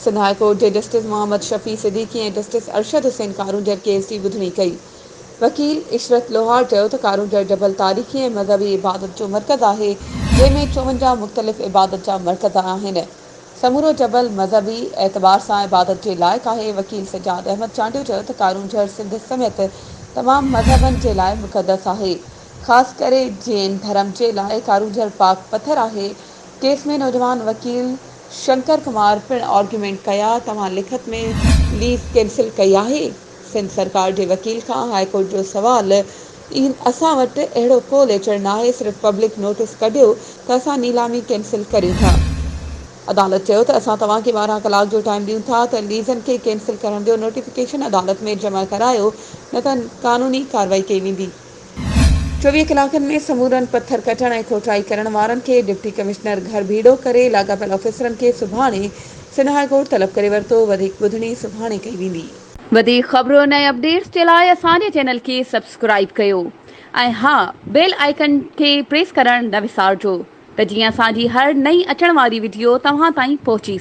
Sindh high court جي justice Muhammad Shafi Siddiqui ۽ justice Arshad حسين Karoonjhar case جي ٻڌڻي ڪئي. وڪيل عشرت لوهار چيو ته ڪارونجهر جبل تاريخي ۽ مذهبي عبادت جو مرڪز آهي، جنهن ۾ 54 مختلف عبادت جا مرڪز آهن. سمورو جبل مذهبي اعتبار سان عبادت جي لائق آهي. وڪيل سجاد احمد چانڊيو چيو ته ڪارونجهر سنڌ سميت تمام مذهبن جي لاء مقدس آهي، خاص ڪري جين ڌرم جي لاء ڪارونجهر پاڪ پٿر آهي. ڪيس ۾ نوجوان وڪيل شنڪر ڪمار پڻ آرگيومينٽ ڪيا، توهان لکت ۾ ليز ڪينسل ڪئي آهي؟ سنڌ سرڪار جي وڪيل کان هاء ڪورٽ جو سوال، اسان وٽ اهڙو ڪو ليٽر ناهي، صرف پبلڪ نوٽيس ڪڍيو ته اسان نيلامي ڪينسل ڪريون ٿا. عدالت چيو ته اسان توهان کي 12 ڪلاڪ جو ٽائيم ڏيون ٿا ته ليزن کي ڪينسل ڪرڻ جو نوٽيفڪيشن عدالت ۾ جمع ڪرايو نه ته قانوني ڪارروائي ڪئي ويندي. 24 ڪلاڪن ۾ سمورن پٿر ڪٽڻ ۽ کوٽائي ڪرڻ وارن کي ڊپٽي ڪمشنر گهر ڀيڙو ڪري لاڳاپيل آفيسرن کي سڀاڻي سنڌ هاء ڪورٽ طلب ڪري ورتو، وڌيڪ ٻڌڻي سڀاڻي ڪئي ويندي. وڌيڪ خبرن ۽ اپڊيٽس جي لاء اسان جي چينل کي سبسڪرائيب ڪيو ۽ ها بيل آئيڪن کي پريس ڪرڻ نه وسارجو ته جيئن اسان جي هر نئين اچڻ واري وڊيو توهان تائين پهچي سگهي.